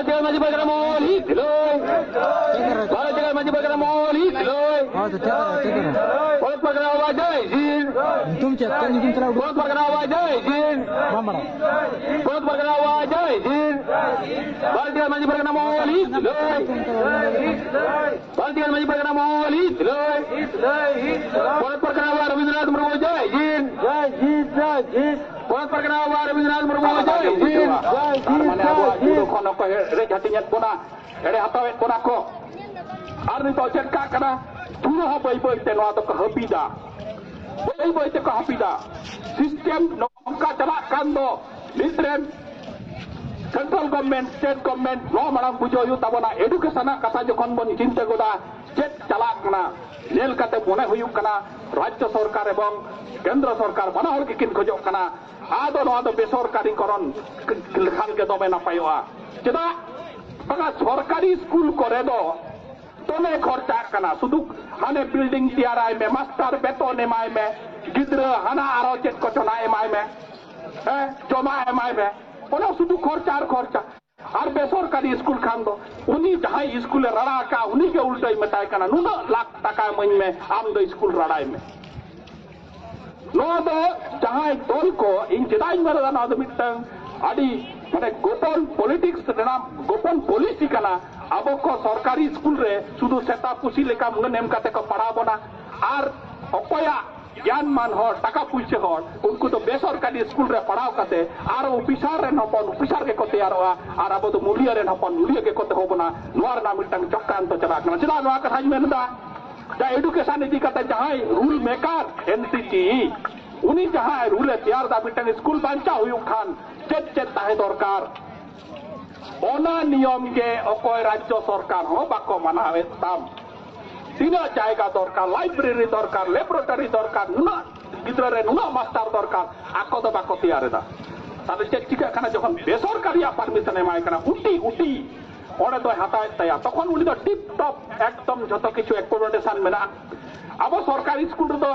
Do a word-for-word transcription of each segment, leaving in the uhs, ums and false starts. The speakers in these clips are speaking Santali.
ᱡᱟᱹᱛᱤᱭᱟᱹᱨᱤ ᱢᱟᱹᱡᱷᱤ ᱯᱟᱨᱜᱟᱱᱟ ᱢᱚᱦᱚᱞ ᱦᱤᱛ ᱞᱟᱹᱭ᱾ ᱵᱷᱟᱨᱚᱛ ᱡᱟᱹᱛᱤᱭᱟᱹᱨᱤ ᱢᱟᱹᱡᱷᱤ ᱯᱟᱨᱜᱟᱱᱟ ᱢᱚᱦᱚᱞ ᱦᱤᱛ ᱞᱟᱹᱭ᱾ ᱦᱳᱭ, ᱛᱚ ᱪᱮᱫ ᱠᱟᱱᱟ, ᱪᱮᱫ ᱠᱟᱱᱟ? ᱯᱚᱱᱚᱛ ᱯᱟᱨᱜᱟᱱᱟ ᱵᱟᱵᱟ ᱡᱟᱭ ᱦᱤᱱᱫ᱾ ᱧᱩᱛᱩᱢ ᱪᱮᱫ? ᱪᱮᱫ ᱧᱩᱛᱩᱢ ᱪᱟᱞᱟᱣ ᱩᱰᱩᱠ? ᱯᱚᱱᱚᱛ ᱯᱟᱨᱜᱟᱱᱟ ᱵᱟᱵᱟ ᱡᱟᱭ ᱦᱤᱱᱫ᱾ ᱵᱟᱢ ᱵᱟᱲᱟᱭᱟ? ᱯᱚᱱᱚᱛ ᱯᱟᱨᱜᱟᱱᱟ ᱵᱟᱵᱟ ᱡᱟᱭ ᱦᱤᱱᱫ᱾ ᱵᱷᱟᱨᱚᱛ ᱡᱟᱹᱛᱤᱭᱟᱹᱨᱤ ᱢᱟᱹᱡᱷᱤ ᱯᱟᱨᱜᱟᱱᱟ ᱢᱚᱦᱚᱞ ᱦᱤᱛ ᱞᱟᱹᱭ᱾ ᱵᱷᱟᱨᱚᱛ ᱡᱟᱹᱛᱤᱭᱟᱹᱨᱤ ᱢᱟᱹᱡᱷᱤ ᱯᱟᱨᱜᱟᱱᱟ ᱢᱚᱦᱚᱞ ᱦᱤᱛ ᱞᱟᱹᱭ᱾ ᱯᱚᱱᱚᱛ ᱯᱟᱨᱜᱟᱱᱟ ᱵᱟᱵᱟ ᱨᱚᱵᱤᱱᱫᱨᱚᱱᱟᱛᱷ ᱢᱩᱨᱢᱩ ᱡᱟᱭ ᱦᱤᱱᱫ᱾ ᱡᱟᱭ ᱦᱤᱱᱫ, ᱡᱟᱭ ᱦᱤᱱᱫ᱾ ᱯᱚᱱᱚᱛ ᱯᱟᱨᱜᱟᱱᱟ ᱵᱟᱵᱟ ᱨᱚᱵᱤᱱᱫᱨᱚᱱᱟᱛᱷ ᱢᱩᱨᱢᱩ ᱡᱟᱭ ᱦᱤᱱᱫ᱾ ᱡᱟᱭ ᱦᱤᱱᱫ, ᱛᱟᱨ ᱢᱟᱱᱮ ᱡᱟᱭ ᱟᱵᱚᱣᱟᱜ ᱦᱤᱱᱫ᱾ ᱜᱩᱨᱩ ᱠᱷᱚᱱ ᱦᱚᱸᱠᱚ ᱮᱲᱮ ᱦᱟᱹᱴᱤᱧᱮᱫ ᱵᱚᱱᱟ, ᱮᱲᱮ ᱦᱟᱛᱟᱣᱮᱫ ᱵᱚᱱᱟ ᱠᱚ᱾ ᱟᱨ ᱱᱤᱛᱚᱜ ᱪᱮᱫ ᱠᱟᱜ ᱠᱟᱱᱟ? ᱛᱷᱚᱲᱟ ᱦᱚᱸ ᱵᱟᱹᱭ ᱵᱟᱹᱭ ᱛᱮ ᱱᱚᱣᱟ ᱫᱚᱠᱚ ᱦᱟᱹᱯᱤᱫᱟ, ᱵᱟᱹᱭ ᱵᱟᱹᱭ ᱛᱮᱠᱚ ᱦᱟᱹᱯᱤᱫᱟ᱾ ᱥᱤᱥᱴᱮᱢ ᱱᱚᱝᱠᱟ ᱪᱟᱞᱟᱜ ᱠᱟᱱ ᱫᱚ, ᱱᱤᱛ ᱨᱮᱱ ᱥᱮᱱᱴᱨᱟᱞ ᱜᱚᱵᱷᱢᱮᱱᱴ, ᱥᱴᱮᱴ ᱜᱚᱵᱷᱢᱮᱱᱴ, ᱱᱚᱣᱟ ᱢᱟᱲᱟᱝ ᱵᱩᱡᱷᱟᱹᱣ ᱦᱩᱭᱩᱜ ᱛᱟᱵᱚᱱᱟ᱾ ᱮᱰᱩᱠᱮᱥᱚᱱ ᱨᱮᱱᱟᱜ ᱠᱟᱛᱷᱟ ᱡᱚᱠᱷᱚᱱ ᱵᱚᱱ ᱪᱤᱱᱛᱟᱹ ᱜᱚᱫᱟ, ᱪᱮᱫ ᱪᱟᱞᱟᱜ ᱠᱟᱱᱟ, ᱧᱮᱞ ᱠᱟᱛᱮ ᱢᱚᱱᱮ ᱦᱩᱭᱩᱜ ᱠᱟᱱᱟ, ᱨᱟᱡᱽᱡᱚ ᱥᱚᱨᱠᱟᱨ ᱮᱵᱚᱝ ᱠᱮᱱᱫᱨᱚ ᱥᱚᱨᱠᱟᱨ ᱵᱟᱱᱟ ᱦᱚᱲ ᱜᱮᱠᱤᱱ ᱠᱷᱚᱡᱚᱜ ᱠᱟᱱᱟ, ᱟᱫᱚ ᱱᱚᱣᱟ ᱫᱚ ᱵᱮᱥᱚᱨᱠᱟᱨᱤᱠᱚᱨᱚᱱ ᱞᱮᱠᱷᱟᱱ ᱜᱮ ᱫᱚᱢᱮ ᱱᱟᱯᱟᱭᱚᱜᱼᱟ᱾ ᱪᱮᱫᱟᱜ? ᱵᱟᱝᱟ, ᱥᱚᱨᱠᱟᱨᱤ ᱥᱠᱩᱞ ᱠᱚᱨᱮ ᱫᱚ ᱫᱚᱢᱮ ᱠᱷᱚᱨᱪᱟᱜ ᱠᱟᱱᱟ᱾ ᱥᱩᱫᱷᱩ ᱦᱟᱱᱮ ᱵᱤᱞᱰᱤᱝ ᱛᱮᱭᱟᱨᱟᱭ ᱢᱮ, ᱢᱟᱥᱴᱟᱨ ᱵᱮᱛᱚᱱ ᱮᱢᱟᱭ ᱢᱮ, ᱜᱤᱫᱽᱨᱟᱹ ᱦᱟᱱᱟ ᱟᱨᱚ ᱪᱮᱫ ᱠᱚᱪᱚ ᱱᱟ ᱮᱢᱟᱭ ᱢᱮ, ᱦᱮᱸ, ᱡᱚᱢᱟᱜ ᱮᱢᱟᱭ ᱢᱮ, ᱚᱱᱟ ᱥᱩᱫᱷᱩ ᱠᱷᱚᱨᱪᱟ ᱟᱨ ᱠᱷᱚᱨᱪᱟ᱾ ᱟᱨ ᱵᱮᱥᱚᱨᱠᱟᱨᱤ ᱥᱠᱩᱞ ᱠᱷᱟᱱ ᱫᱚ ᱩᱱᱤ ᱡᱟᱦᱟᱸᱭ ᱥᱠᱩᱞᱮ ᱨᱟᱲᱟ ᱟᱠᱟᱫ, ᱩᱱᱤ ᱜᱮ ᱩᱞᱴᱟᱹᱭ ᱢᱮᱛᱟᱭ ᱠᱟᱱᱟ, "ᱱᱩᱱᱟᱹᱜ ᱞᱟᱠᱷ ᱴᱟᱠᱟ ᱮᱢᱟᱹᱧ ᱢᱮ, ᱟᱢ ᱫᱚ ᱥᱠᱩᱞ ᱨᱟᱲᱟᱭ ᱢᱮ᱾" ᱱᱚᱣᱟ ᱫᱚ ᱡᱟᱦᱟᱸᱭ ᱫᱚᱞ ᱠᱚ, ᱤᱧ ᱪᱮᱫᱟᱜ ᱤᱧ ᱢᱮᱱ ᱮᱫᱟ, ᱱᱚᱣᱟ ᱫᱚ ᱢᱤᱫᱴᱟᱝ ᱟᱹᱰᱤ, ᱢᱟᱱᱮ, ᱜᱳᱯᱚᱱ ᱯᱚᱞᱤᱴᱤᱠᱥ ᱨᱮᱱᱟᱜ ᱜᱳᱯᱚᱱ ᱯᱚᱞᱤᱥᱤ ᱠᱟᱱᱟ᱾ ᱟᱵᱚ ᱠᱚ ᱥᱚᱨᱠᱟᱨᱤ ᱥᱠᱩᱞ ᱨᱮ ᱥᱩᱫᱷᱩ ᱥᱮᱛᱟ ᱯᱩᱥᱤ ᱞᱮᱠᱟ ᱢᱟᱹᱱ ᱮᱢ ᱠᱟᱛᱮ ᱠᱚ ᱯᱟᱲᱦᱟᱣ ᱵᱚᱱᱟ, ᱟᱨ ᱚᱠᱚᱭᱟᱜ ᱜᱮᱭᱟᱱ ᱢᱟᱱ ᱦᱚᱲ, ᱴᱟᱠᱟ ᱯᱩᱭᱥᱟᱹ ᱦᱚᱲ, ᱩᱱᱠᱩ ᱫᱚ ᱵᱮᱥᱚᱨᱠᱟᱨᱤ ᱥᱠᱩᱞ ᱨᱮ ᱯᱟᱲᱦᱟᱣ ᱠᱟᱛᱮ ᱟᱨ ᱚᱯᱷᱤᱥᱟᱨ ᱨᱮᱱ ᱦᱚᱯᱚᱱ ᱚᱯᱷᱤᱥᱟᱨ ᱜᱮᱠᱚ ᱛᱮᱭᱟᱨᱚᱜᱼᱟ, ᱟᱨ ᱟᱵᱚ ᱫᱚ ᱢᱩᱞᱤᱭᱟᱹ ᱨᱮᱱ ᱦᱚᱯᱚᱱ ᱢᱩᱞᱤᱭᱟᱹ ᱜᱮᱠᱚ ᱛᱮᱦᱚ ᱵᱚᱱᱟ᱾ ᱱᱚᱣᱟ ᱨᱮᱱᱟᱜ ᱢᱤᱫᱴᱟᱝ ᱪᱚᱠᱨᱟᱱᱛᱚ ᱪᱟᱞᱟᱜ ᱠᱟᱱᱟ᱾ ᱪᱮᱫᱟᱜ ᱱᱚᱣᱟ ᱠᱟᱛᱷᱟᱧ ᱢᱮᱱ ᱮᱫᱟ? ᱡᱟ ᱮᱰᱩᱠᱮᱥᱚᱱ ᱤᱫᱤ ᱠᱟᱛᱮ ᱡᱟᱦᱟᱸᱭ ᱨᱩᱞ ᱢᱮᱠᱟᱨ, ᱮᱱ ᱥᱤ ᱴᱤ ᱤ, ᱩᱱᱤ ᱡᱟᱦᱟᱸᱭ ᱨᱩᱞ ᱮ ᱛᱮᱭᱟᱨ ᱮᱫᱟ, ᱢᱤᱫᱴᱟᱝ ᱥᱠᱩᱞ ᱵᱟᱧᱪᱟᱣ ᱦᱩᱭᱩᱜ ᱠᱷᱟᱱ ᱪᱮᱫ ᱪᱮᱫ ᱛᱟᱦᱮᱸ ᱫᱚᱨᱠᱟᱨ, ᱚᱱᱟ ᱱᱤᱭᱚᱢ ᱜᱮ ᱚᱠᱚᱭ ᱨᱟᱡᱽᱡᱚ ᱥᱚᱨᱠᱟᱨ ᱦᱚᱸ ᱵᱟᱠᱚ ᱢᱟᱱᱟᱣᱮᱫ ᱛᱟᱢ᱾ ᱛᱤᱱᱟᱹᱜ ᱡᱟᱭᱜᱟ ᱫᱚᱨᱠᱟᱨ, ᱞᱟᱭᱵᱨᱮᱨᱤ ᱫᱚᱨᱠᱟᱨ, ᱞᱮᱵᱚᱨᱮᱴᱚᱨᱤ ᱫᱚᱨᱠᱟᱨ, ᱱᱩᱱᱟᱹᱜ ᱜᱤᱫᱽᱨᱟᱹ ᱨᱮ ᱱᱩᱱᱟᱹᱜ ᱢᱟᱥᱴᱟᱨ ᱫᱚᱨᱠᱟᱨ, ᱟᱠᱚ ᱫᱚ ᱵᱟᱠᱚ ᱛᱮᱭᱟᱨ ᱮᱫᱟ᱾ ᱛᱟᱦᱞᱮ ᱪᱮᱫ ᱪᱤᱠᱟᱹᱜ ᱠᱟᱱᱟ? ᱡᱚᱠᱷᱚᱱ ᱵᱮᱥᱚᱨᱠᱟᱨᱤᱭᱟᱜ ᱯᱟᱨᱢᱤᱥᱚᱱ ᱮᱢᱟᱭ ᱠᱟᱱᱟ, ᱩᱴᱤ ᱩᱴᱤ ᱚᱸᱰᱮ ᱫᱚᱭ ᱦᱟᱛᱟᱣᱮᱫ ᱛᱟᱭᱟ, ᱛᱚᱠᱷᱚᱱ ᱩᱱᱤ ᱫᱚ ᱴᱤᱯ ᱴᱚᱯ ᱮᱠᱫᱚᱢ ᱡᱷᱚᱛᱚ ᱠᱤᱪᱷᱩ ᱮᱠᱳᱢᱳᱰᱮᱥᱚᱱ ᱢᱮᱱᱟᱜᱼᱟ᱾ ᱟᱵᱚ ᱥᱚᱨᱠᱟᱨᱤ ᱥᱠᱩᱞ ᱨᱮᱫᱚ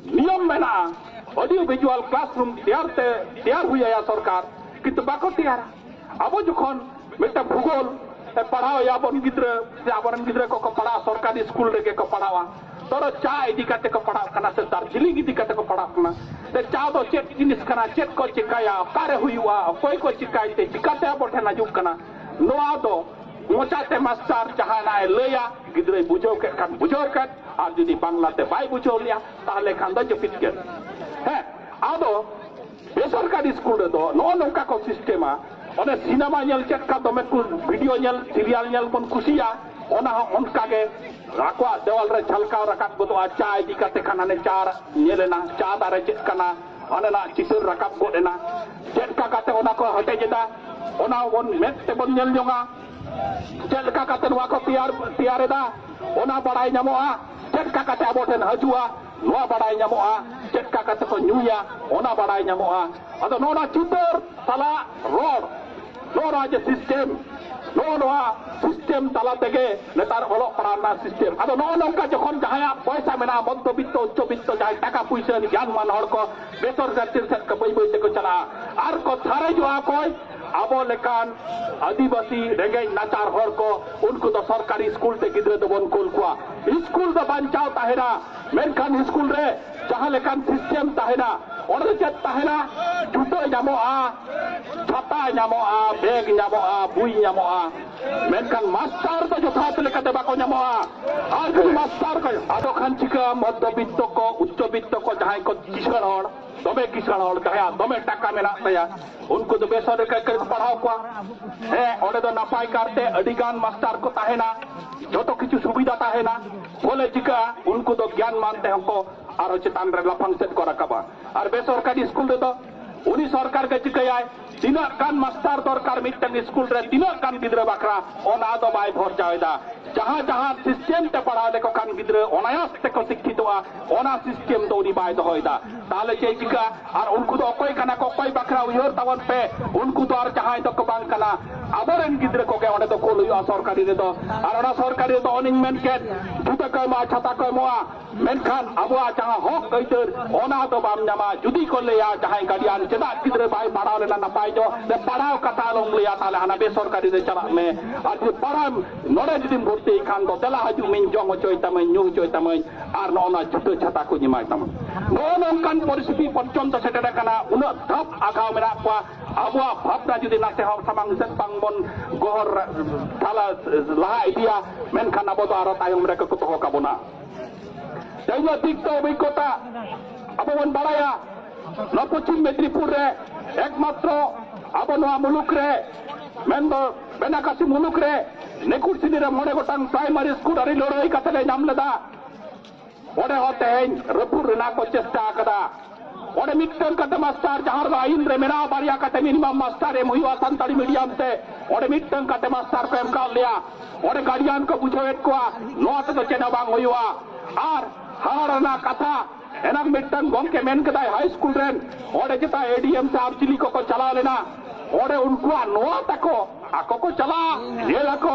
ᱱᱤᱭᱚᱢ ᱢᱮᱱᱟᱜᱼᱟ, ᱚᱰᱤᱭᱳ ᱵᱷᱤᱡᱩᱣᱟᱞ ᱠᱞᱟᱥᱨᱩᱢ ᱛᱮᱭᱟᱨ ᱛᱮ, ᱛᱮᱭᱟᱨ ᱦᱩᱭ ᱟᱭᱟ ᱥᱚᱨᱠᱟᱨ, ᱠᱤᱱᱛᱩ ᱵᱟᱠᱚ ᱛᱮᱭᱟᱨᱟ᱾ ᱟᱵᱚ ᱡᱚᱠᱷᱚᱱ ᱢᱤᱫᱴᱟᱝ ᱵᱷᱩᱜᱳᱞ ᱮ ᱯᱟᱲᱦᱟᱣ ᱮᱭᱟ ᱵᱚᱱ ᱜᱤᱫᱽᱨᱟᱹ, ᱥᱮ ᱟᱵᱚᱨᱮᱱ ᱜᱤᱫᱽᱨᱟᱹ ᱠᱚᱠᱚ ᱯᱟᱲᱦᱟᱜᱼᱟ, ᱥᱚᱨᱠᱟᱨᱤ ᱥᱠᱩᱞ ᱨᱮᱜᱮ ᱠᱚ ᱯᱟᱲᱦᱟᱣᱟ᱾ ᱫᱷᱚᱨᱚ ᱪᱟ ᱤᱫᱤ ᱠᱟᱛᱮ ᱠᱚ ᱯᱟᱲᱦᱟᱜ ᱠᱟᱱᱟ ᱥᱮ ᱫᱟᱨᱡᱤᱞᱤᱝ ᱤᱫᱤ ᱠᱟᱛᱮ ᱠᱚ ᱯᱟᱲᱦᱟᱜ ᱠᱟᱱᱟ, ᱥᱮ ᱪᱟ ᱫᱚ ᱪᱮᱫ ᱡᱤᱱᱤᱥ ᱠᱟᱱᱟ, ᱪᱮᱫ ᱠᱚ ᱪᱤᱠᱟᱹᱭᱟ, ᱚᱠᱟᱨᱮ ᱦᱩᱭᱩᱜᱼᱟ, ᱚᱠᱚᱭ ᱠᱚ ᱪᱤᱠᱟᱹᱭ ᱛᱮ, ᱪᱤᱠᱟᱛᱮ ᱟᱵᱚ ᱴᱷᱮᱱ ᱦᱤᱡᱩᱜ ᱠᱟᱱᱟ, ᱱᱚᱣᱟ ᱫᱚ ᱢᱚᱪᱟᱛᱮ ᱢᱟᱥᱴᱟᱨ ᱡᱟᱦᱟᱱᱟᱜ ᱮ ᱞᱟᱹᱭᱟ, ᱜᱤᱫᱽᱨᱟᱹᱭ ᱵᱩᱡᱷᱟᱹᱣ ᱠᱮᱫ ᱠᱷᱟᱱ ᱵᱩᱡᱷᱟᱹᱣ ᱠᱮᱫ, ᱟᱨ ᱡᱩᱫᱤ ᱵᱟᱝᱞᱟᱛᱮ ᱵᱟᱭ ᱵᱩᱡᱷᱟᱹᱣ ᱞᱮᱭᱟ, ᱛᱟᱦᱚᱞᱮ ᱠᱷᱟᱱ ᱫᱚ ᱡᱟᱹᱯᱤᱫ ᱠᱮᱫ᱾ ᱦᱮᱸ, ᱟᱫᱚ ᱵᱮᱥᱚᱨᱠᱟᱨᱤ ᱥᱠᱩᱞ ᱨᱮᱫᱚ ᱱᱚᱜᱼᱚ ᱱᱚᱝᱠᱟ ᱠᱚ ᱥᱤᱥᱴᱮᱢᱟ᱾ ᱚᱱᱮ ᱥᱤᱱᱮᱢᱟ ᱧᱮᱞ ᱪᱮᱫ ᱞᱮᱠᱟ ᱫᱚᱢᱮ ᱠᱚ ᱵᱷᱤᱰᱤᱭᱳ ᱧᱮᱞ, ᱥᱤᱨᱤᱭᱟᱞ ᱧᱮᱞ ᱵᱚᱱ ᱠᱩᱥᱤᱭᱟᱜᱼᱟ, ᱚᱱᱟ ᱦᱚᱸ ᱚᱱᱠᱟ ᱜᱮ ᱟᱠᱚᱣᱟᱜ ᱫᱮᱣᱟᱞ ᱨᱮ ᱡᱷᱟᱞᱠᱟᱣ ᱨᱟᱠᱟᱵ ᱜᱚᱫᱚᱜᱼᱟ᱾ ᱪᱟ ᱤᱫᱤ ᱠᱟᱛᱮ ᱠᱷᱟᱱ ᱦᱟᱱᱮ ᱪᱟ ᱧᱮᱞ ᱮᱱᱟ, ᱪᱟ ᱫᱟᱨᱮ ᱪᱮᱫ ᱠᱟᱱᱟ, ᱚᱸᱰᱮᱱᱟᱜ ᱪᱤᱛᱟᱹᱨ ᱨᱟᱠᱟᱵ ᱜᱚᱫ ᱮᱱᱟ᱾ ᱪᱮᱫ ᱞᱮᱠᱟ ᱠᱟᱛᱮ ᱚᱱᱟ ᱠᱚ ᱦᱮᱴᱮᱡ ᱮᱫᱟ, ᱚᱱᱟ ᱵᱚᱱ ᱢᱮᱫ ᱛᱮᱵᱚᱱ ᱧᱮᱞ ᱡᱚᱝᱟ᱾ ᱪᱮᱫ ᱞᱮᱠᱟ ᱠᱟᱛᱮ ᱱᱚᱣᱟ ᱠᱚ ᱛᱮᱭᱟᱨ, ᱛᱮᱭᱟᱨ ᱮᱫᱟ, ᱚᱱᱟ ᱵᱟᱲᱟᱭ ᱧᱟᱢᱚᱜᱼᱟ᱾ ᱪᱮᱫ ᱞᱮᱠᱟ ᱠᱟᱛᱮ ᱟᱵᱚ ᱴᱷᱮᱱ ᱦᱤᱡᱩᱜᱼᱟ, ᱱᱚᱣᱟ ᱵᱟᱲᱟᱭ ᱧᱟᱢᱚᱜᱼᱟ᱾ ᱪᱮᱫ ᱞᱮᱠᱟ ᱠᱟᱛᱮ ᱠᱚ ᱧᱩᱭᱟ, ᱚᱱᱟ ᱵᱟᱲᱟᱭ ᱧᱟᱢᱚᱜᱼᱟ᱾ ᱟᱫᱚ ᱱᱚᱜᱼᱚ ᱱᱚᱣᱟ ᱪᱤᱛᱟᱹᱨ ᱛᱟᱞᱟ ᱨᱚᱲ, ᱱᱚᱜᱼᱚ ᱱᱚᱣᱟ ᱡᱮ ᱥᱤᱥᱴᱮᱢ, ᱱᱚᱜᱼᱚ ᱱᱚᱣᱟ ᱥᱤᱥᱴᱮᱢ ᱛᱟᱞᱟ ᱛᱮᱜᱮ ᱱᱮᱛᱟᱨ ᱚᱞᱚᱜ ᱯᱟᱲᱦᱟᱣ ᱨᱮᱱᱟᱜ ᱥᱤᱥᱴᱮᱢ᱾ ᱟᱫᱚ ᱱᱚᱜᱼᱚ ᱱᱚᱝᱠᱟ ᱡᱚᱠᱷᱚᱱ ᱡᱟᱦᱟᱸᱭᱟᱜ ᱯᱚᱭᱥᱟ ᱢᱮᱱᱟᱜᱼᱟ, ᱢᱚᱫᱽᱫᱷᱚᱵᱤᱛᱛᱚ, ᱩᱪᱪᱚᱵᱤᱛᱛᱚ, ᱡᱟᱦᱟᱸᱭ ᱴᱟᱠᱟ ᱯᱩᱭᱥᱟᱹ ᱜᱮᱭᱟᱱᱢᱟᱱ ᱦᱚᱲ ᱠᱚ ᱵᱮᱥᱚᱨᱠᱟᱨᱤ ᱥᱮᱫ ᱠᱚ ᱵᱟᱹᱭ ᱵᱟᱹᱭ ᱛᱮᱠᱚ ᱪᱟᱞᱟᱜᱼᱟ᱾ ᱟᱨ ᱠᱚ ᱥᱟᱨᱮᱡᱚᱜᱼᱟ ᱚᱠᱚᱭ? ᱟᱵᱚ ᱞᱮᱠᱟᱱ ᱟᱹᱫᱤᱵᱟᱹᱥᱤ ᱨᱮᱸᱜᱮᱡ ᱱᱟᱪᱟᱨ ᱦᱚᱲ ᱠᱚ, ᱩᱱᱠᱩ ᱫᱚ ᱥᱚᱨᱠᱟᱨᱤ ᱥᱠᱩᱞ ᱛᱮ ᱜᱤᱫᱽᱨᱟᱹ ᱫᱚᱵᱚᱱ ᱠᱩᱞ ᱠᱚᱣᱟ᱾ ᱥᱠᱩᱞ ᱫᱚ ᱵᱟᱧᱪᱟᱣ ᱛᱟᱦᱮᱱᱟ, ᱢᱮᱱᱠᱷᱟᱱ ᱥᱠᱩᱞ ᱨᱮ ᱡᱟᱦᱟᱸ ᱞᱮᱠᱟᱱ ᱥᱤᱥᱴᱮᱢ ᱛᱟᱦᱮᱱᱟ, ᱚᱸᱰᱮ ᱫᱚ ᱪᱮᱫ ᱛᱟᱦᱮᱱᱟ? ᱡᱩᱛᱟᱹ ᱧᱟᱢᱚᱜᱼᱟ, ᱪᱷᱟᱛᱟ ᱧᱟᱢᱚᱜᱼᱟ, ᱵᱮᱜᱽ ᱧᱟᱢᱚᱜᱼᱟ, ᱵᱩᱭ ᱧᱟᱢᱚᱜᱼᱟ, ᱢᱮᱱᱠᱷᱟᱱ ᱢᱟᱥᱴᱟᱨ ᱫᱚ ᱡᱚᱛᱷᱟᱛ ᱞᱮᱠᱟᱛᱮ ᱵᱟᱠᱚ ᱧᱟᱢᱚᱜᱼᱟ᱾ ᱟᱨ ᱡᱩᱫᱤ ᱢᱟᱥᱴᱟᱨ ᱠᱚ, ᱟᱫᱚ ᱠᱷᱟᱱ ᱪᱤᱠᱟᱹ? ᱢᱚᱫᱽᱫᱷᱚᱵᱤᱛᱛᱚ ᱠᱚ, ᱩᱪᱪᱚ ᱵᱤᱛᱛᱚ ᱠᱚ, ᱡᱟᱦᱟᱸᱭ ᱠᱚ ᱠᱤᱥᱟᱹᱬ ᱦᱚᱲ, ᱫᱚᱢᱮ ᱠᱤᱥᱟᱹᱬ ᱦᱚᱲ, ᱡᱟᱦᱟᱸᱭᱟᱜ ᱫᱚᱢᱮ ᱴᱟᱠᱟ ᱢᱮᱱᱟᱜ ᱛᱟᱭᱟ, ᱩᱱᱠᱩ ᱫᱚ ᱵᱮᱥᱚᱨᱠᱟᱨᱤ ᱠᱚᱨᱮ ᱠᱚ ᱯᱟᱲᱦᱟᱣ ᱠᱚᱣᱟ᱾ ᱦᱮᱸ, ᱚᱸᱰᱮ ᱫᱚ ᱱᱟᱯᱟᱭ ᱠᱟᱨᱛᱮ ᱟᱹᱰᱤ ᱜᱟᱱ ᱢᱟᱥᱴᱟᱨ ᱠᱚ ᱛᱟᱦᱮᱱᱟ, ᱡᱚᱛᱚ ᱠᱤᱪᱷᱩ ᱥᱩᱵᱤᱫᱷᱟ ᱛᱟᱦᱮᱱᱟ᱾ ᱯᱷᱚᱞᱮ ᱪᱤᱠᱟᱹᱜᱼᱟ? ᱩᱱᱠᱩ ᱫᱚ ᱜᱮᱭᱟᱱ ᱢᱟᱱ ᱛᱮᱦᱚᱸ ᱠᱚ ᱟᱨᱦᱚᱸ ᱪᱮᱛᱟᱱ ᱨᱮ ᱞᱟᱯᱷᱟᱝ ᱥᱮᱫ ᱠᱚ ᱨᱟᱠᱟᱵᱟ᱾ ᱟᱨ ᱵᱮᱥᱚᱨᱠᱟᱨᱤ ᱥᱠᱩᱞ ᱨᱮᱫᱚ ᱩᱱᱤ ᱥᱚᱨᱠᱟᱨ ᱜᱮ ᱪᱤᱠᱟᱹᱭᱟᱭ? ᱛᱤᱱᱟᱹᱜ ᱜᱟᱱ ᱢᱟᱥᱴᱟᱨ ᱫᱚᱨᱠᱟᱨ ᱢᱤᱫᱴᱟᱝ ᱥᱠᱩᱞ ᱨᱮ, ᱛᱤᱱᱟᱹᱜ ᱜᱟᱱ ᱜᱤᱫᱽᱨᱟᱹ ᱵᱟᱠᱷᱨᱟ, ᱚᱱᱟ ᱫᱚ ᱵᱟᱭ ᱵᱷᱚᱨᱪᱟᱣ ᱮᱫᱟ᱾ ᱡᱟᱦᱟᱸ ᱡᱟᱦᱟᱸ ᱥᱤᱥᱴᱮᱢ ᱛᱮ ᱯᱟᱲᱦᱟᱣ ᱞᱮᱠᱚ ᱠᱷᱟᱱ ᱜᱤᱫᱽᱨᱟᱹ ᱚᱱᱟᱭᱟᱥ ᱛᱮᱠᱚ ᱥᱤᱠᱠᱷᱤᱛᱚᱜᱼᱟ, ᱚᱱᱟ ᱥᱤᱥᱴᱮᱢ ᱫᱚ ᱩᱱᱤ ᱵᱟᱭ ᱫᱚᱦᱚᱭᱮᱫᱟ᱾ ᱛᱟᱦᱚᱞᱮ ᱪᱮᱫ ᱪᱤᱠᱟᱹᱜᱼᱟ? ᱟᱨ ᱩᱱᱠᱩ ᱫᱚ ᱚᱠᱚᱭ ᱠᱟᱱᱟ ᱠᱚ, ᱚᱠᱚᱭ ᱵᱟᱠᱷᱨᱟ? ᱩᱭᱦᱟᱹᱨ ᱛᱟᱵᱚᱱ ᱯᱮ, ᱩᱱᱠᱩ ᱫᱚ ᱟᱨ ᱡᱟᱦᱟᱸᱭ ᱫᱚᱠᱚ ᱵᱟᱝ ᱠᱟᱱᱟ, ᱟᱵᱚᱨᱮᱱ ᱜᱤᱫᱽᱨᱟᱹ ᱠᱚᱜᱮ ᱚᱸᱰᱮ ᱫᱚ ᱠᱩᱞ ᱦᱩᱭᱩᱜᱼᱟ ᱥᱚᱨᱠᱟᱨᱤ ᱨᱮᱫᱚ᱾ ᱟᱨ ᱚᱱᱟ ᱥᱚᱨᱠᱟᱨᱤ ᱨᱮᱫᱚ ᱚᱱᱮᱧ ᱢᱮᱱ ᱠᱮᱫ, ᱡᱩᱛᱟᱹ ᱠᱚ ᱮᱢᱚᱜᱼᱟ, ᱪᱷᱟᱛᱟ ᱠᱚ ᱮᱢᱚᱜᱼᱟ, ᱢᱮᱱᱠᱷᱟᱱ ᱟᱵᱚᱣᱟᱜ ᱡᱟᱦᱟᱸ ᱦᱚᱠ ᱟᱹᱭᱫᱟᱹᱨ, ᱚᱱᱟ ᱫᱚ ᱵᱟᱢ ᱧᱟᱢᱟ᱾ ᱡᱩᱫᱤ ᱠᱚ ᱞᱟᱹᱭᱟ ᱡᱟᱦᱟᱸᱭ ᱜᱟᱨᱰᱤᱭᱟᱱ, ᱪᱮᱫᱟᱜ ᱜᱤᱫᱽᱨᱟᱹ ᱵᱟᱭ ᱯᱟᱲᱦᱟᱣ ᱞᱮᱱᱟ ᱱᱟᱯᱟᱭ ᱟᱡ ᱫᱚ ᱯᱟᱲᱦᱟᱣ ᱠᱟᱛᱷᱟ ᱟᱞᱚᱢ ᱞᱟᱹᱭᱟ, ᱛᱟᱦᱞᱮ ᱦᱟᱱᱟ ᱵᱮᱥᱚᱨᱠᱟᱨᱤ ᱨᱮ ᱪᱟᱞᱟᱜ ᱢᱮ᱾ ᱟᱨ ᱡᱩᱫᱤ ᱯᱟᱲᱦᱟᱣ ᱱᱚᱰᱮ ᱡᱩᱫᱤᱢ ᱵᱷᱚᱨᱛᱤᱜ ᱠᱷᱟᱱ ᱫᱚ ᱫᱮᱞᱟ ᱦᱤᱡᱩᱜ ᱢᱮᱧ, ᱡᱚᱢ ᱦᱚᱪᱚᱭ ᱛᱟᱢᱟᱹᱧ, ᱧᱩ ᱦᱚᱪᱚᱭ ᱛᱟᱢᱟᱹᱧ, ᱟᱨ ᱱᱚᱜᱼᱚ ᱱᱚᱣᱟ ᱡᱩᱛᱟᱹ ᱪᱷᱟᱛᱟ ᱠᱚᱧ ᱮᱢᱟᱭ ᱛᱟᱢᱟ᱾ ᱱᱚᱜᱼᱚ ᱱᱚᱝᱠᱟᱱ ᱯᱚᱨᱤᱥᱛᱷᱤᱛᱤ ᱯᱚᱨᱡᱚᱱᱛᱚ ᱥᱮᱴᱮᱨ ᱟᱠᱟᱱᱟ᱾ ᱩᱱᱟᱹᱜ ᱫᱷᱟᱯ ᱟᱜᱟᱣ ᱢᱮᱱᱟᱜ ᱠᱚᱣᱟ᱾ ᱟᱵᱚᱣᱟᱜ ᱵᱷᱟᱵᱽᱱᱟ ᱡᱩᱫᱤ ᱱᱟᱥᱮ ᱦᱚᱸ ᱥᱟᱢᱟᱝ ᱥᱮᱫ ᱵᱟᱝ ᱵᱚᱱ ᱜᱚᱦᱚᱨ ᱛᱟᱞᱟ ᱞᱟᱦᱟ ᱤᱫᱤᱭᱟ, ᱢᱮᱱᱠᱷᱟᱱ ᱟᱵᱚ ᱫᱚ ᱟᱨᱚ ᱛᱟᱭᱚᱢ ᱨᱮᱜᱮ ᱠᱚ ᱫᱚᱦᱚ ᱠᱟᱵᱚᱱᱟ᱾ ᱛᱮᱦᱮᱧ ᱫᱚ ᱫᱤᱠ ᱫᱚ ᱚᱵᱷᱤᱜᱽᱜᱚᱛᱟ ᱟᱵᱚ ᱵᱚᱱ ᱵᱟᱲᱟᱭᱟ, ᱱᱚᱣᱟ ᱯᱚᱪᱷᱤᱢ ᱢᱮᱫᱽᱱᱤᱯᱩᱨ ᱨᱮ ᱮᱠᱢᱟᱛᱨᱚ ᱟᱵᱚ ᱱᱚᱣᱟ ᱢᱩᱞᱩᱠ ᱨᱮ, ᱢᱮᱱᱫᱚ ᱵᱮᱱᱟᱠᱟᱥᱤ ᱢᱩᱞᱩᱠ ᱨᱮ ᱱᱮᱠᱩᱨᱥᱤᱱᱤ ᱨᱮ ᱢᱚᱬᱮ ᱜᱚᱴᱟᱝ ᱯᱨᱟᱭᱢᱟᱨᱤ ᱥᱠᱩᱞ ᱟᱹᱰᱤ ᱞᱟᱹᱲᱦᱟᱹᱭ ᱠᱟᱛᱮ ᱞᱮ ᱧᱟᱢ ᱞᱮᱫᱟ᱾ ᱚᱸᱰᱮ ᱦᱚᱸ ᱛᱮᱦᱮᱧ ᱨᱟᱹᱯᱩᱫ ᱨᱮᱱᱟᱜ ᱠᱚ ᱪᱮᱥᱴᱟ ᱟᱠᱟᱫᱟ᱾ ᱚᱸᱰᱮ ᱢᱤᱫᱴᱟᱝ ᱠᱟᱛᱮ ᱢᱟᱥᱴᱟᱨ, ᱡᱟᱦᱟᱸ ᱨᱮᱫᱚ ᱟᱹᱭᱤᱱ ᱨᱮ ᱢᱮᱱᱟᱜᱼᱟ, ᱵᱟᱨᱭᱟ ᱠᱟᱛᱮ ᱢᱤᱱᱤᱢᱟᱢ ᱢᱟᱥᱴᱟᱨ ᱮᱢ ᱦᱩᱭᱩᱜᱼᱟ ᱥᱟᱱᱛᱟᱲᱤ ᱢᱤᱰᱤᱭᱟᱢ ᱛᱮ, ᱚᱸᱰᱮ ᱢᱤᱫᱴᱟᱝ ᱠᱟᱛᱮ ᱢᱟᱥᱴᱟᱨ ᱠᱚ ᱮᱢ ᱠᱟᱜ ᱞᱮᱭᱟ᱾ ᱚᱸᱰᱮ ᱜᱟᱨᱰᱤᱭᱟᱱ ᱠᱚ ᱵᱩᱡᱷᱟᱹᱣᱮᱫ ᱠᱚᱣᱟ, ᱱᱚᱣᱟ ᱛᱮᱫᱚ ᱪᱮᱫ ᱦᱚᱸ ᱵᱟᱝ ᱦᱩᱭᱩᱜᱼᱟ᱾ ᱟᱨ ᱦᱟᱦᱟᱲᱟ ᱨᱮᱱᱟᱜ ᱠᱟᱛᱷᱟ, ᱮᱱᱟᱝ ᱢᱤᱫᱴᱟᱝ ᱜᱚᱢᱠᱮ ᱢᱮᱱ ᱠᱮᱫᱟᱭ, ᱦᱟᱭ ᱥᱠᱩᱞ ᱨᱮᱱ ᱚᱸᱰᱮ ᱪᱮᱛᱟ ᱮᱰᱤᱮᱢ ᱥᱮ ᱟᱨ ᱪᱤᱞᱤ ᱠᱚᱠᱚ ᱪᱟᱞᱟᱣ ᱞᱮᱱᱟ, ᱚᱸᱰᱮ ᱩᱱᱠᱩᱣᱟᱜ ᱱᱚᱣᱟ ᱛᱟᱠᱚ, ᱟᱠᱚ ᱠᱚ ᱪᱟᱞᱟᱜᱼᱟ, ᱧᱮᱞ ᱟᱠᱚ,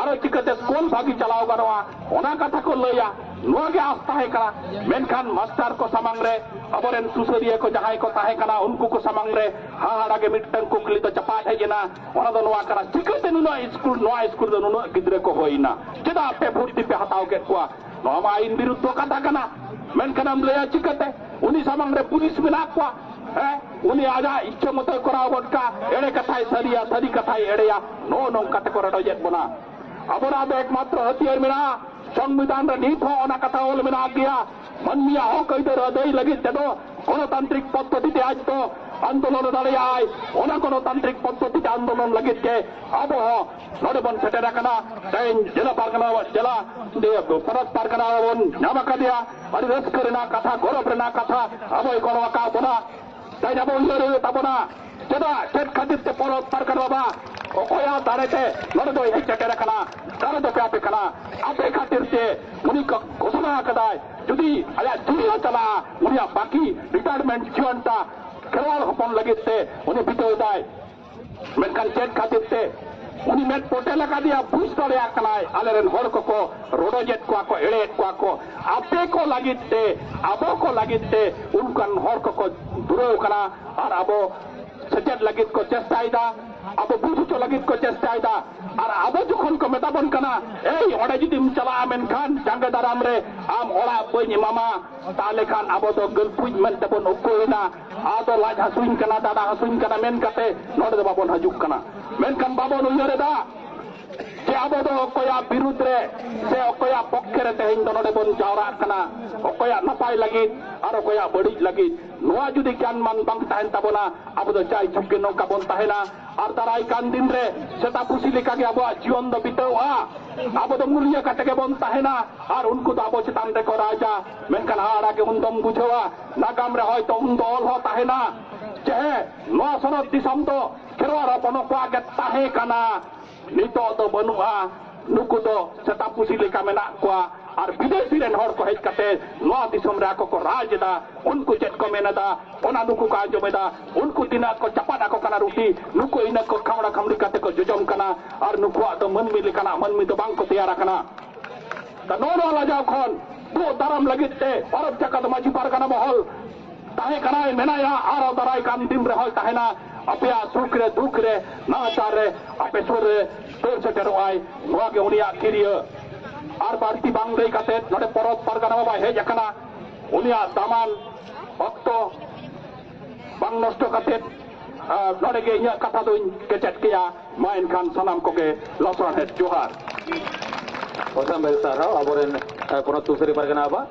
ᱟᱨᱚ ᱪᱤᱠᱟᱹᱛᱮ ᱥᱠᱩᱞ ᱵᱷᱟᱹᱜᱤ ᱪᱟᱞᱟᱣ ᱜᱟᱱᱚᱜᱼᱟ, ᱚᱱᱟ ᱠᱟᱛᱷᱟ ᱠᱚ ᱞᱟᱹᱭᱟ᱾ ᱱᱚᱣᱟ ᱜᱮ ᱟᱥ ᱛᱟᱦᱮᱸ ᱠᱟᱱᱟ᱾ ᱢᱮᱱᱠᱷᱟᱱ ᱢᱟᱥᱴᱟᱨ ᱠᱚ ᱥᱟᱢᱟᱝ ᱨᱮ, ᱟᱵᱚᱨᱮᱱ ᱥᱩᱥᱟᱹᱨᱤᱭᱟᱹ ᱠᱚ ᱡᱟᱦᱟᱸᱭ ᱠᱚ ᱛᱟᱦᱮᱸ ᱠᱟᱱᱟ, ᱩᱱᱠᱩ ᱠᱚ ᱥᱟᱢᱟᱝ ᱨᱮ ᱦᱟᱦᱟᱲᱟ ᱜᱮ ᱢᱤᱫᱴᱟᱝ ᱠᱩᱠᱞᱤ ᱫᱚ ᱪᱟᱯᱟᱫ ᱦᱮᱡ ᱮᱱᱟ᱾ ᱚᱱᱟ ᱫᱚ ᱱᱚᱣᱟ ᱠᱟᱱᱟ, ᱪᱤᱠᱟᱹᱛᱮ ᱱᱩᱱᱟᱹᱜ ᱥᱠᱩᱞ, ᱱᱚᱣᱟ ᱥᱠᱩᱞ ᱫᱚ ᱱᱩᱱᱟᱹᱜ ᱜᱤᱫᱽᱨᱟᱹ ᱠᱚ ᱦᱩᱭᱱᱟ? ᱪᱮᱫᱟᱜ ᱯᱮ ᱵᱷᱚᱨᱛᱤ ᱯᱮ ᱦᱟᱛᱟᱣ ᱠᱮᱫ ᱠᱚᱣᱟ? ᱱᱚᱣᱟ ᱢᱟ ᱟᱹᱭᱤᱱ ᱵᱤᱨᱩᱫᱷᱚ ᱠᱟᱛᱷᱟ ᱠᱟᱱᱟ᱾ ᱢᱮᱱᱠᱷᱟᱱ ᱮᱢ ᱞᱟᱹᱭᱟ ᱪᱤᱠᱟᱹᱛᱮ? ᱩᱱᱤ ᱥᱟᱢᱟᱝ ᱨᱮ ᱯᱩᱞᱤᱥ ᱢᱮᱱᱟᱜ ᱠᱚᱣᱟ᱾ ᱦᱮᱸ, ᱩᱱᱤ ᱟᱡᱟᱜ ᱤᱪᱪᱷᱟᱹ ᱢᱚᱛᱚᱭ ᱠᱚᱨᱟᱣ ᱜᱚᱫ ᱠᱟᱜᱼᱟ, ᱮᱲᱮ ᱠᱟᱛᱷᱟᱭ ᱥᱟᱹᱨᱤᱭᱟ, ᱥᱟᱹᱨᱤ ᱠᱟᱛᱷᱟᱭ ᱮᱲᱮᱭᱟ᱾ ᱱᱚᱜᱼᱚ ᱱᱚᱝᱠᱟ ᱛᱮᱠᱚ ᱨᱚᱰᱚᱡᱮᱫ ᱵᱚᱱᱟ᱾ ᱟᱵᱚᱱᱟᱜ ᱫᱚ ᱮᱠᱢᱟᱛᱨᱚ ᱦᱟᱹᱛᱭᱟᱹᱨ ᱢᱮᱱᱟᱜᱼᱟ, ᱥᱚᱝᱵᱤᱫᱷᱟᱱ ᱨᱮ ᱱᱤᱛ ᱦᱚᱸ ᱚᱱᱟ ᱠᱟᱛᱷᱟ ᱚᱞ ᱢᱮᱱᱟᱜ ᱜᱮᱭᱟ, ᱢᱟᱹᱱᱢᱤᱭᱟᱜ ᱦᱚᱠ ᱟᱹᱭᱫᱟᱹᱨ ᱟᱹᱫᱟᱹᱭ ᱞᱟᱹᱜᱤᱫ ᱛᱮᱫᱚ ᱜᱚᱱᱚᱛᱟᱱᱛᱨᱤᱠ ᱯᱚᱫᱽᱫᱷᱚᱛᱤ ᱛᱮ ᱟᱡ ᱫᱚ ᱟᱱᱫᱳᱞᱚᱱ ᱫᱟᱲᱮᱭᱟᱜᱼᱟᱭ᱾ ᱚᱱᱟ ᱜᱚᱱᱚᱛᱟᱱᱛᱨᱤᱠ ᱯᱚᱫᱽᱫᱷᱚᱛᱤ ᱛᱮ ᱟᱱᱫᱳᱞᱚᱱ ᱞᱟᱹᱜᱤᱫ ᱜᱮ ᱟᱵᱚ ᱦᱚᱸ ᱱᱚᱰᱮ ᱵᱚᱱ ᱥᱮᱴᱮᱨ ᱟᱠᱟᱱᱟ᱾ ᱛᱮᱦᱮᱧ ᱡᱮᱞᱟ ᱯᱟᱨᱜᱟᱱᱟ, ᱡᱮᱞᱟ, ᱯᱚᱱᱚᱛ ᱯᱟᱨᱜᱟᱱᱟ ᱵᱚᱱ ᱧᱟᱢ ᱟᱠᱟᱫᱮᱭᱟ᱾ ᱟᱹᱰᱤ ᱨᱟᱹᱥᱠᱟᱹ ᱨᱮᱱᱟᱜ ᱠᱟᱛᱷᱟ, ᱜᱚᱨᱚᱵᱽ ᱨᱮᱱᱟᱜ ᱠᱟᱛᱷᱟ, ᱟᱵᱚᱭ ᱜᱚᱲᱚ ᱟᱠᱟᱫ ᱵᱚᱱᱟ᱾ ᱛᱮᱦᱮᱧ ᱟᱵᱚ ᱩᱭᱦᱟᱹᱨ ᱦᱩᱭᱩᱜ ᱛᱟᱵᱚᱱᱟ, ᱪᱮᱫᱟᱜ, ᱪᱮᱫ ᱠᱷᱟᱹᱛᱤᱨ ᱛᱮ ᱯᱚᱱᱚᱛ ᱯᱟᱨᱜᱟᱱᱟ ᱵᱟᱵᱟ ᱚᱠᱚᱭᱟᱜ ᱫᱟᱲᱮ ᱛᱮ ᱱᱚᱰᱮ ᱫᱚᱭ ᱦᱮᱡ ᱥᱮᱴᱮᱨ ᱟᱠᱟᱱᱟ? ᱫᱟᱲᱮ ᱫᱚ ᱯᱮ ᱟᱯᱮ ᱠᱟᱱᱟ, ᱟᱯᱮ ᱠᱷᱟᱹᱛᱤᱨ ᱛᱮ ᱩᱱᱤ ᱠᱚ ᱜᱷᱳᱥᱚᱱᱟ ᱟᱠᱟᱫᱟᱭ᱾ ᱡᱩᱫᱤ ᱟᱭᱟᱜ ᱡᱤᱣᱤ ᱦᱚᱸ ᱪᱟᱞᱟᱜᱼᱟ, ᱩᱱᱤᱭᱟᱜ ᱵᱟᱹᱠᱤ ᱨᱤᱴᱟᱭᱟᱨᱢᱮᱱᱴ ᱡᱤᱭᱚᱱ ᱴᱟ ᱠᱷᱮᱨᱣᱟᱲ ᱦᱚᱯᱚᱱ ᱞᱟᱹᱜᱤᱫ ᱛᱮ ᱩᱱᱤ ᱵᱤᱛᱟᱹᱣ ᱮᱫᱟᱭ᱾ ᱢᱮᱱᱠᱷᱟᱱ ᱪᱮᱫ ᱠᱷᱟᱹᱛᱤᱨ ᱛᱮ ᱩᱱᱤ ᱢᱮᱫ ᱯᱚᱴᱮᱞ ᱟᱠᱟᱫᱮᱭᱟ? ᱵᱩᱡᱽ ᱫᱟᱲᱮᱭᱟᱜ ᱠᱟᱱᱟᱭ, ᱟᱞᱮᱨᱮᱱ ᱦᱚᱲ ᱠᱚᱠᱚ ᱨᱚᱰᱚᱡᱮᱫ ᱠᱚᱣᱟ ᱠᱚ, ᱮᱲᱮᱭᱮᱫ ᱠᱚᱣᱟ ᱠᱚ᱾ ᱟᱯᱮ ᱠᱚ ᱞᱟᱹᱜᱤᱫ ᱛᱮ, ᱟᱵᱚ ᱠᱚ ᱞᱟᱹᱜᱤᱫ ᱛᱮ ᱚᱱᱠᱟᱱ ᱦᱚᱲ ᱠᱚᱠᱚ ᱫᱩᱨᱟᱹᱣ ᱠᱟᱱᱟ᱾ ᱟᱨ ᱟᱵᱚ ᱥᱮᱪᱮᱫ ᱞᱟᱹᱜᱤᱫ ᱠᱚ ᱪᱮᱥᱴᱟᱭᱮᱫᱟ, ᱟᱵᱚ ᱵᱩᱡᱽ ᱦᱚᱪᱚ ᱞᱟᱹᱜᱤᱫ ᱠᱚ ᱪᱮᱥᱴᱟᱭᱮᱫᱟ᱾ ᱟᱨ ᱟᱵᱚ ᱡᱚᱠᱷᱚᱱ ᱠᱚ ᱢᱮᱛᱟ ᱵᱚᱱ ᱠᱟᱱᱟ, "ᱮᱭ, ᱚᱸᱰᱮ ᱡᱩᱫᱤᱢ ᱪᱟᱞᱟᱜᱼᱟ, ᱢᱮᱱᱠᱷᱟᱱ ᱡᱟᱸᱜᱮ ᱫᱟᱨᱟᱢ ᱨᱮ ᱟᱢ ᱚᱲᱟᱜ ᱵᱟᱹᱧ ᱮᱢᱟᱢᱟ", ᱛᱟᱦᱞᱮ ᱠᱷᱟᱱ ᱟᱵᱚ ᱫᱚ ᱜᱟᱹᱞᱯᱩᱡ ᱢᱮᱱᱛᱮ ᱵᱚᱱ ᱩᱠᱩᱭᱮᱱᱟ᱾ ᱟᱫᱚ ᱞᱟᱡ ᱦᱟᱹᱥᱩᱧ ᱠᱟᱱᱟ, ᱰᱟᱸᱰᱟ ᱦᱟᱹᱥᱩᱧ ᱠᱟᱱᱟ ᱢᱮᱱ ᱠᱟᱛᱮ ᱱᱚᱰᱮ ᱫᱚ ᱵᱟᱵᱚᱱ ᱦᱤᱡᱩᱜ ᱠᱟᱱᱟ᱾ ᱢᱮᱱᱠᱷᱟᱱ ᱵᱟᱵᱚᱱ ᱩᱭᱦᱟᱹᱨ ᱮᱫᱟ ᱡᱮ ᱟᱵᱚ ᱫᱚ ᱚᱠᱚᱭᱟᱜ ᱵᱤᱨᱩᱫᱽ ᱨᱮ ᱥᱮ ᱚᱠᱚᱭᱟᱜ ᱯᱚᱠᱠᱷᱮ ᱨᱮ ᱛᱮᱦᱮᱧ ᱫᱚ ᱱᱚᱰᱮ ᱵᱚᱱ ᱡᱟᱣᱨᱟᱜ ᱠᱟᱱᱟ, ᱚᱠᱚᱭᱟᱜ ᱱᱟᱯᱟᱭ ᱞᱟᱹᱜᱤᱫ ᱟᱨ ᱚᱠᱚᱭᱟᱜ ᱵᱟᱹᱲᱤᱡ ᱞᱟᱹᱜᱤᱫ᱾ ᱱᱚᱣᱟ ᱡᱩᱫᱤ ᱜᱮᱭᱟᱱ ᱢᱟᱱ ᱵᱟᱝ ᱛᱟᱦᱮᱱ ᱛᱟᱵᱚᱱᱟ, ᱟᱵᱚ ᱫᱚ ᱡᱟᱭ ᱡᱩᱜᱽ ᱜᱮ ᱱᱚᱝᱠᱟ ᱵᱚᱱ ᱛᱟᱦᱮᱱᱟ᱾ ᱟᱨ ᱫᱟᱨᱟᱭ ᱠᱟᱱ ᱫᱤᱱ ᱨᱮ ᱥᱮᱛᱟ ᱯᱩᱥᱤ ᱞᱮᱠᱟ ᱜᱮ ᱟᱵᱚᱣᱟᱜ ᱡᱤᱭᱚᱱ ᱫᱚ ᱵᱤᱛᱟᱹᱣᱼᱟ᱾ ᱟᱵᱚ ᱫᱚ ᱢᱩᱞᱤᱭᱟᱹ ᱠᱟᱛᱮ ᱜᱮᱵᱚᱱ ᱛᱟᱦᱮᱱᱟ ᱟᱨ ᱩᱱᱠᱩ ᱫᱚ ᱟᱵᱚ ᱪᱮᱛᱟᱱ ᱨᱮᱠᱚ ᱨᱟᱡᱟ᱾ ᱢᱮᱱᱠᱷᱟᱱ ᱦᱟᱦᱟᱲᱟ ᱜᱮ ᱩᱱ ᱫᱚᱢ ᱵᱩᱡᱷᱟᱹᱣᱟ, ᱱᱟᱜᱟᱢ ᱨᱮ ᱦᱚᱭᱛᱚ ᱩᱱ ᱫᱚ ᱚᱞ ᱦᱚᱸ ᱛᱟᱦᱮᱱᱟ ᱡᱮ ᱦᱮᱸ, ᱱᱚᱣᱟ ᱥᱚᱱᱚᱛ ᱫᱤᱥᱚᱢ ᱫᱚ ᱠᱷᱮᱨᱣᱟᱲ ᱦᱚᱯᱚᱱ ᱠᱚᱣᱟᱜ ᱜᱮ ᱛᱟᱦᱮᱸ ᱠᱟᱱᱟ᱾ ᱱᱤᱛᱚᱜ ᱫᱚ ᱵᱟᱹᱱᱩᱜᱼᱟ᱾ ᱱᱩᱠᱩ ᱫᱚ ᱥᱮᱛᱟ ᱯᱩᱥᱤ ᱞᱮᱠᱟ ᱢᱮᱱᱟᱜ ᱠᱚᱣᱟ᱾ ᱟᱨ ᱵᱤᱫᱮᱥᱤ ᱨᱮᱱ ᱦᱚᱲ ᱠᱚ ᱦᱮᱡ ᱠᱟᱛᱮ ᱱᱚᱣᱟ ᱫᱤᱥᱚᱢ ᱨᱮ ᱟᱠᱚ ᱠᱚ ᱨᱟᱡᱽ ᱮᱫᱟ᱾ ᱩᱱᱠᱩ ᱪᱮᱫ ᱠᱚ ᱢᱮᱱ ᱮᱫᱟ, ᱚᱱᱟ ᱱᱩᱠᱩ ᱠᱚ ᱟᱸᱡᱚᱢ ᱮᱫᱟ᱾ ᱩᱱᱠᱩ ᱛᱤᱱᱟᱹᱜ ᱠᱚ ᱪᱟᱯᱟᱫ ᱟᱠᱚ ᱠᱟᱱᱟ ᱨᱩᱴᱤ, ᱱᱩᱠᱩ ᱤᱱᱟᱹᱜ ᱠᱚ ᱠᱷᱟᱢᱲᱟ ᱠᱷᱟᱢᱲᱤ ᱠᱟᱛᱮ ᱠᱚ ᱡᱚᱡᱚᱢ ᱠᱟᱱᱟ᱾ ᱟᱨ ᱱᱩᱠᱩᱣᱟᱜ ᱫᱚ ᱢᱟᱹᱱᱢᱤ ᱞᱮᱠᱟᱱᱟᱜ ᱢᱟᱹᱱᱢᱤ ᱫᱚ ᱵᱟᱝ ᱠᱚ ᱛᱮᱭᱟᱨ ᱟᱠᱟᱱᱟ᱾ ᱛᱚ ᱱᱚᱜᱼᱚ ᱱᱚᱣᱟ ᱞᱟᱡᱟᱣ ᱠᱷᱚᱱ ᱫᱩᱜ ᱫᱟᱨᱟᱢ ᱞᱟᱹᱜᱤᱫ ᱛᱮ ᱵᱷᱟᱨᱚᱛ ᱡᱟᱠᱟᱛ ᱢᱟᱹᱡᱷᱤ ᱯᱟᱨᱜᱟᱱᱟ ᱢᱚᱦᱚᱞ ᱛᱟᱦᱮᱸ ᱠᱟᱱᱟᱭ, ᱢᱮᱱᱟᱭᱟ, ᱟᱨᱚ ᱫᱟᱨᱟᱭ ᱠᱟᱱ ᱫᱤᱱ ᱨᱮᱦᱚᱸᱭ ᱛᱟᱦᱮᱱᱟ᱾ ᱟᱯᱮᱭᱟᱜ ᱥᱩᱠ ᱨᱮ, ᱫᱩᱠ ᱨᱮ, ᱱᱟᱦᱟᱪᱟᱨ ᱨᱮ ᱟᱯᱮ ᱥᱩᱨ ᱨᱮ ᱫᱟᱹᱲ ᱥᱮᱴᱮᱨᱚᱜᱼᱟᱭ᱾ ᱱᱚᱣᱟ ᱜᱮ ᱩᱱᱤᱭᱟᱜ ᱠᱤᱨᱤᱭᱟᱹ᱾ ᱟᱨ ᱵᱟᱹᱲᱛᱤ ᱵᱟᱝ ᱞᱟᱹᱭ ᱠᱟᱛᱮ ᱱᱚᱰᱮ ᱯᱚᱨᱚᱵᱽ ᱯᱟᱨᱜᱟᱱᱟ ᱵᱟᱵᱟᱭ ᱦᱮᱡ ᱟᱠᱟᱱᱟ᱾ ᱩᱱᱤᱭᱟᱜ ᱫᱟᱢᱟᱱ ᱚᱠᱛᱚ ᱵᱟᱝ ᱱᱚᱥᱴᱚ ᱠᱟᱛᱮ, ᱟᱨ ᱱᱚᱰᱮ ᱜᱮ ᱤᱧᱟᱹᱜ ᱠᱟᱛᱷᱟ ᱫᱚᱧ ᱠᱮᱪᱮᱫ ᱠᱮᱜᱼᱟ᱾ ᱢᱟ ᱮᱱᱠᱷᱟᱱ ᱥᱟᱱᱟᱢ ᱠᱚᱜᱮ ᱞᱟᱥᱟᱲᱦᱮᱫ ᱡᱚᱦᱟᱨ᱾ ᱚᱥᱟᱢ ᱵᱮᱥ ᱥᱟᱨᱦᱟᱣ ᱟᱵᱚᱨᱮᱱ, ᱮ, ᱯᱚᱱᱚᱛ ᱥᱩᱥᱟᱹᱨᱤ ᱯᱟᱨᱜᱟᱱᱟ ᱵᱟᱵᱟ᱾